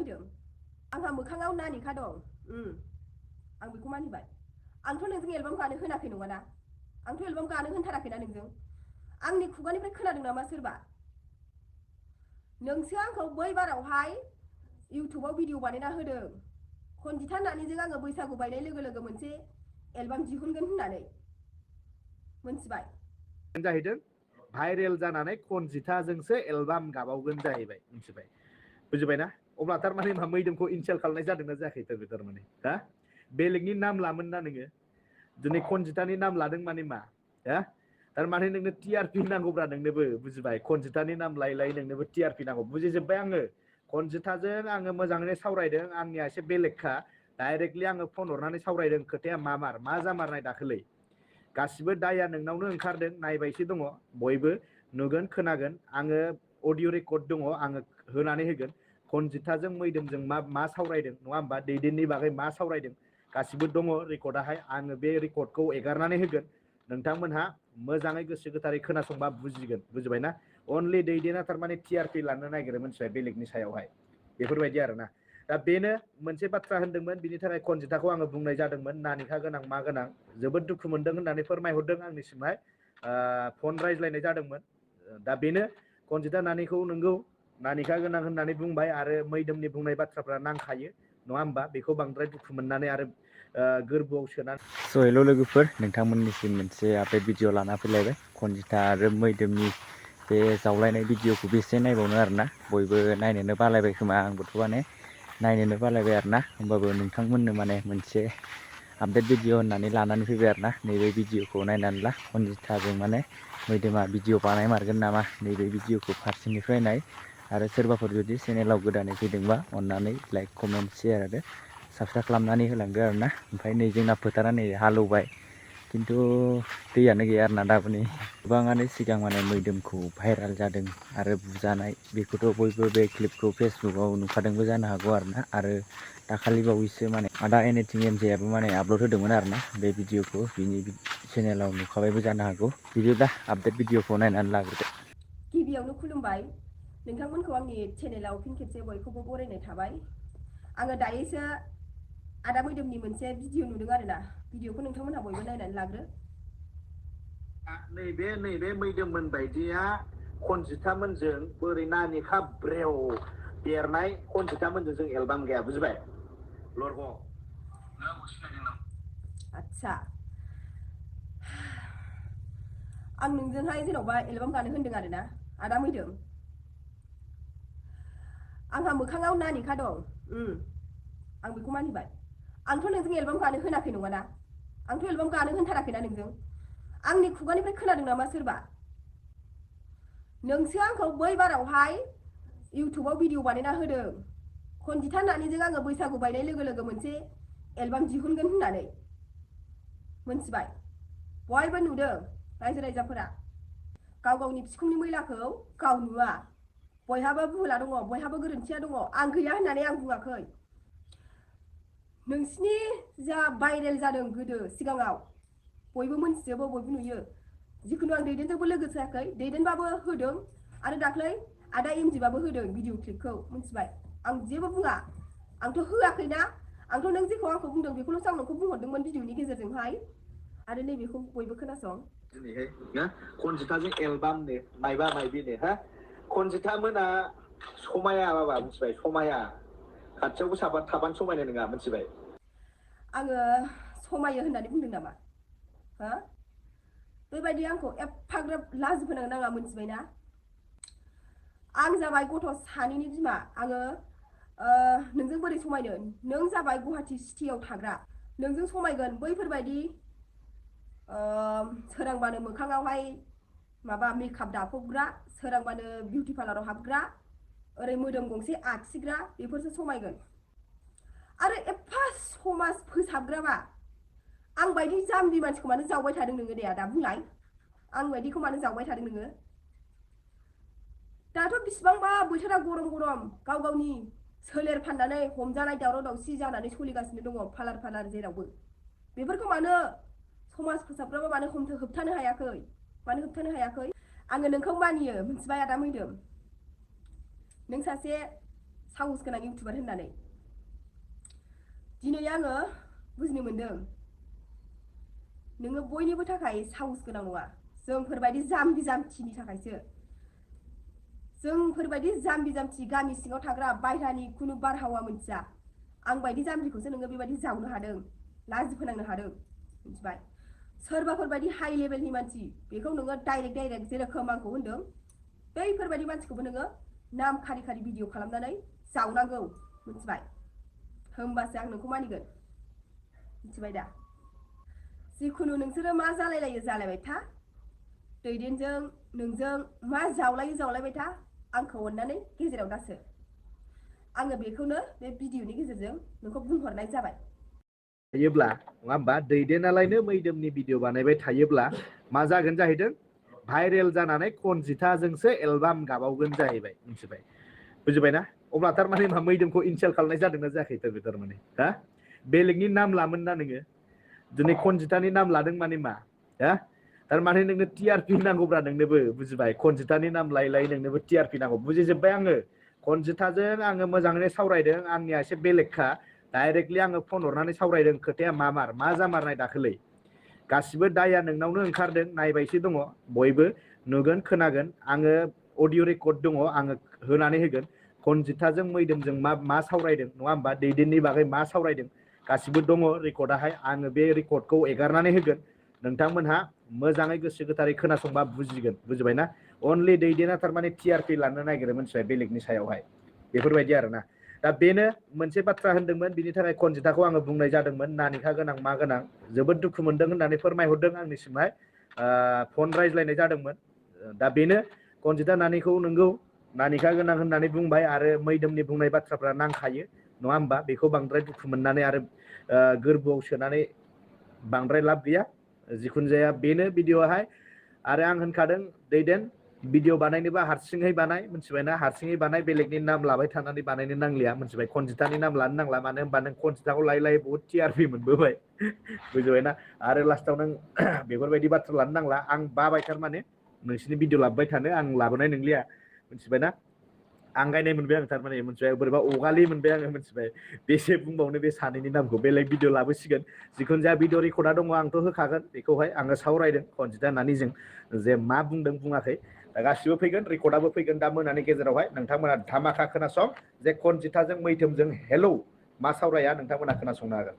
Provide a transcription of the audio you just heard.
मैदोम आंहा मोखाङाव नानिखा दं आं बेखौ मानिबाय आंथ' नोंजों एलबाम गानो होनाखै नङाना आंथ' एलबाम गानो होनथाराखैना नोंजों आंनि खुगानिफ्राय खोनादों नामा सोरबा नोंसो आंखौ बै बारावहाय इउटुबाव भिडिअ बानायना होदों खनजिथा नानिजों आङो बैसागु बायनाय लोगो लोगो मोनसे एलबाम दिहुनगोन होननानै मोनथिबाय जाहैदों भाइरेल जानानै खनजिथाजोंसो एलबाम गाबावगोन जाहैबाय मोनथिबाय बुजिबायना अब्ला थारमाने मा मैदोमखौ इनसाल्ट खालामनाय जादोंना जायाखै थारमाने हा बेलेगनि नाम लामोन ना नोङो दिनै खनजितानि नाम लादों माने मा हा थारमाने नोंनो टिआरपि नांगौब्रा नोंनोबो बुजिबाय खनजितानि नाम लायै लायै नोंनोबो टिआरपि नांगौ बुजिजोब्बाय आङो खनजिताजों आङो मोजाङैनो सावरायदों आंनिया एसे बेलेगखा डाइरेक्टलि आङो फन हरनानै सावरायदों खोथाया मा जामारनाय दाखालै गासिबो दाया नोंनावनो ओंखारदों नायबायसो दङ बयबो नुगोन खोनागोन आङो अडिअ रेकर्ड दङ आङो होनानै होगोन खनजिताजों मैदोमजों मा सावरायदों नङा होमबा दैदेननि बागै मा सावरायदों गासिबो दङ रेकर्डआहाय आङो बे रेकर्डखौ एगारनानै होगोन नोंथांमोनहा मोजाङै गोसो गोथारै खोनासंबा बुजिगोन बुजिबायना अनलि दैदेना थारमाने टिआरपि लानो नागिरो मोनथिबाय बेलेगनि सायावहाय बेफोरबायदि आरोना दा बेनो मोनसे बाथ्रा होनदोंमोन बिनि थाखाय खनजिताखौ आङो बुंनाय जादोंमोन नानिखा गोनां मा गोनां जोबोद दुखु मोनदों होननानै फोरमायहरदों आंनिसिमहाय फन रायज्लायनाय जादोंमोन दा बेनो खनजिता नानिखौ नोंगौ नानिखा गोनां होननानै बुंबाय आरो मैदोमनि बुंनाय बाथ्राफ्रा नांखायो नङा होमबा बेखौ बांद्राय दुखु मोननानै आरो गोरबोआव सोनानै स' हेल' लोगोफोर नोंथांमोननिसिम मोनसे आपडेट भिडिअ लाना फैलायबाय खनजिता आरो मैदोमनि बे जावलायनाय भिडिअखौ बेसे नायबावनो आरोना बयबो नायनोनो बालायबाय खोमा आंबोथ' माने नायनोनो बालायबाय आरोना होमबाबो नोंथांमोननो माने मोनसे आपडेट भिडिअ होननानै लानानै फैबाय आरोना नैबे भिडिअखौ नायनानै ला खनजिताजों माने मैदोमा भिडिअ बानायमारगोन नामा नैबे भिडिअखौ फारसेनिफ्राय नाय आरो सोरबाफोर जुदि चेनेलाव गोदानै फैदोंबा अन्नानै लाइक कमेन्ट शेयार आरो साबस्क्राइब खालामनानै होलांदो आरोना ओमफ्राय नै जोंना फोथारा नै हालौबाय खिन्थु दैयानो गैया आरोना दाबो नै गोबाङानो सिगां माने मैदोमखौ भाइराल जादों आरो बुजानाय बेखौथ' बयबो बे क्लिपखौ फेसबुकाव नुखादोंबो जानो हागौ आरोना आरो दाखालि बावैसो माने आदा एनिथिं एमजेआबो माने आपल'ड होदोंमोन आरोना बे भिडिअखौ बिनि चेनेलाव नुखाबायबो जानो हागौ बिदिब्ला आपडेट भिडिअखौ नायनानै लाग्रोदो गिबियावनो खुलुमबाय नोंथांमोनखौ आंनि चेनेलाव फिन खेबसे बयखौबो बरायनाय थाबाय आङो दायोसो आदा मैदोमनि मोनसे भिडिअ नुदों आरोना भिडिअखौ नोंथांमोनहा बयबो नायनानै लाग्रो नैबे मैदोममोन बायदिया खनजितामोनजों बोरै नानिखा ब्रेव देरनाय खनजितामोनजों जों एलबाम गाया बुजिबाय लरग आच्छा आं नोंजोंहाय जेन'बा एलबाम गानो होनदों आरोना आदा मैदोम आंहा मोखाङाव नानिखा दं आं बेखौ मानिबाय आंथ' नोंजों एलबाम गानो होनाखै नङाना आंथ' एलबाम गानो होनथाराखैना नोंजों आंनि खुगानिफ्राय खोनादों नामा सोरबा नोंसो आंखौ बै बारावहाय इउटुबाव भिडिअ बानायना होदों खनजिथा नानिजों आङो बैसागु बायनाय लोगो लोगो मोनसे एलबाम दिहुनगोन होननानै मोनथिबाय बयबो नुदों रायजो राजाफोरा गाव गावनि बिखुंनि मैलाखौ गाव नुवा बयहाबो भुला दङ बयहाबो गोरोन्थिया दङ आं गैया होननानै आं बुङाखै नोंसिनि जा भाइरेल जादों गोदो सिगाङाव बयबो मोनथिजोबो बयबो नुयो जिखुनु आं दैदेनजोंबो लोगो जायाखै दैदेनबाबो होदों आरो दाख्लै आदा एमजिबाबो होदों भिडिअ क्लिपखौ मोनथिबाय आं जेबो बुङा आंथ' होआखैना आंथ' नों जेखौ आंखौ बुंदों बेखौल'सो आं नोंखौ बुंहरदोंमोन भिडिअनि गेजेरजोंहाय आरो नैबेखौ बयबो खोनासं दिनैहाय ना खनजिताजों एलबामनो मायबा मायबिनो हा खनजिता मोना समाया बाबा मोनथिबाय समाया खाथियावबो थाबानो समायनाय नङा मोनथिबाय आङो समायो होननानै बुंदों नामा हो बेबायदि आंखौ एफाग्राब लाजि फोनांनो नाङा मोनथिबायना आं जाबाय गथ' सानैनि बिमा आङो नोंजों बोरै समायनो नों जाबाय गुवाहाटि सिटियाव थाग्रा नोंजों समायगोन बैफोरबायदि सोरांबानो मोखाङावहाय माबा मेकआप दाफबग्रा सोरांबानो बिउटि पार्लाराव हाबग्रा ओरै मोदोम गंसे आखिग्रा बेफोरसो समायगोन आरो एफा समाज फोसाबग्राबा आं बायदि जाम्बि मानसिखौ मानो जावबाय थादों नोङो दे आदा बुंलाय आं बायदिखौ मानो जावबाय थादों नोङो दाथ' बिसिबांबा बोथोरा गरम गरम गाव गावनि सोलेर फाननानै हमजानाय दावराव दावसि जानानै सोलिगासिनो दङ फालार फालार जेरावबो बेफोरखौ मानो समाज फोसाबग्राबा मानो होबथानो हायाखै मानो होबथानो हायाखै आङो नोंखौ मानियो मोनथिबाय आदा मैदोम नों सासे साहस गोनां इउटुबार होननानै दिनै आङो बुजिनो मोनदों नोङो बयनिबो थाखाय साहस गोनां नङा जोंफोरबायदि जाम्बि जाम्थिनि थाखायसो जोंफोरबायदि जाम्बि जाम्थि गामि सिङाव थाग्रा बायह्रानि खुनु बारहावा मोनथिया आं बायदि जाम्बिखौसो नोङो बेबायदि जावनो हादों लाजि फोनांनो हादों मिथिबाय सोरबाफोरबायदि हाइ लेभेलनि मानसि बेखौ नोङो डाइरेक्ट जेरोखोम आंखौ होनदों बैफोरबायदि मानसिखौबो नोङो नाम खारि खारि भिडिअ खालामनानै जावनांगौ मिथिबाय होमबासो आं नोंखौ मानिगोन मिथिबाय दा जिखुनु नोंसोरो मा जालायलायो जालायबाय था दैदेनजों नोंजों मा जावलायबाय था आंखौ अननानै गेजेराव दासो आङो बेखौनो बे भिडिअनि गेजेरजों नोंखौ बुंहरनाय जाबाय थायोब्ला नङा होमबा दैदेनालायनो मैदोमनि भिडिअ बानायबाय थायोब्ला मा जागोन जाहैदों भाइरेल जानानै कनजिताजोंसो एलबाम गाबावगोन जाहैबाय मिथिबाय बुजिबायना अब्ला थारमाने मा मैदोमखौ इनसाल्ट खालामनाय जादोंना जायाखै थारमाने हा बेलेगनि नाम लामोन ना नोङो दिनै कनजितानि नाम लादों माने मा हा थारमाने नोंनो टिआरपि नांगौब्रा नोंनोबो बुजिबाय कनजितानि नाम लायै नोंनोबो टिआरपि नांगौ बुजिजोब्बाय आङो कनजिताजों आङो मोजाङैनो सावरायदों आंनिया एसे बेलेगखा डाइरेक्टलि आङो फन हरनानै सावरायदों खोथाया मा जामारनाय दाखालै गासिबो दाया नोंनावनो ओंखारदों नायबायसो दङ बयबो नुगोन खोनागोन आङो अडिअ रेकर्ड दङ आङो होनानै होगोन कनजिताजों मैदोमजों मा सावरायदों नङा होमबा दैदेननि बागै मा सावरायदों गासिबो दङ रेकर्डआहाय आङो बे रेकर्डखौ एगारनानै होगोन नोंथांमोनहा मोजाङै गोसो गोथारै खोनासंबा बुजिगोन बुजिबायना अनलि दैदेना थारमाने टिआरपि लानो नागिरो मिथिबाय बेलेगनि सायावहाय बेफोरबायदि आरोना दा बेनो मोनसे बाथ्रा होनदोंमोन बिनि थाखाय कनजिताखौ आङो बुंनाय जादोंमोन नानिखा गोनां मा गोनां जोबोद दुखु मोनदों होननानै फोरमायहरदों आंनिसिमहाय फन रायज्लायनाय जादोंमोन दा बेनो कनजिता नानिखौ नोंगौ नानिखा गोनां होननानै बुंबाय आरो मैदोमनि बुंनाय बाथ्राफ्रा नांखायो नङा होमबा बेखौ बांद्राय दुखु मोननानै आरो गोरबोआव सोनानै बांद्राय लाब गैया जिखुनु जाया बेनो भिडिअआहाय आरो आं होनखादों दैदेन भिडिअ बानायनोबा हारसिङै बानाय मिथिबायना हारसिङै बानाय बेलेगनि नाम लाबाय थानानै बानायनो नांलिया मिथिबाय कनजितानि नाम लानो नांला मानो होनबा नों कनजिताखौ लायै बहुद टिआरपि मोनबोबाय बुजिबायना आरो लास्टाव नों बेफोरबायदि बाथ्रा लानो नांला आं बाबाय थारमाने नोंसिनि भिडिअ लाबोबाय थानो आं लाबोनाय नंलिया मिथिबायना आंगायनाय मोनबाय आं थारमाने मिथिबाय बोरैबा अगालि मोनबाय आङो मिथिबाय बेसे बुंबावनो बे सानैनि नामखौ बेलेग भिडिअ लाबोसिगोन जिखुनु जाया भिडिअ रेकर्डआ दङ आंथ' होखागोन बेखौहाय आङो सावरायदों कनजिता नानिजों जे मा बुंदों बुङाखै दा गासिबो फैगोन रेकर्डआबो फैगोन दा मोनानि गेजेरावहाय नोंथांमोना धामाका खोनासं जे कनजिताजों मैदोमजों हेलौ मा सावराया नोंथांमोना खोनासंनो हागोन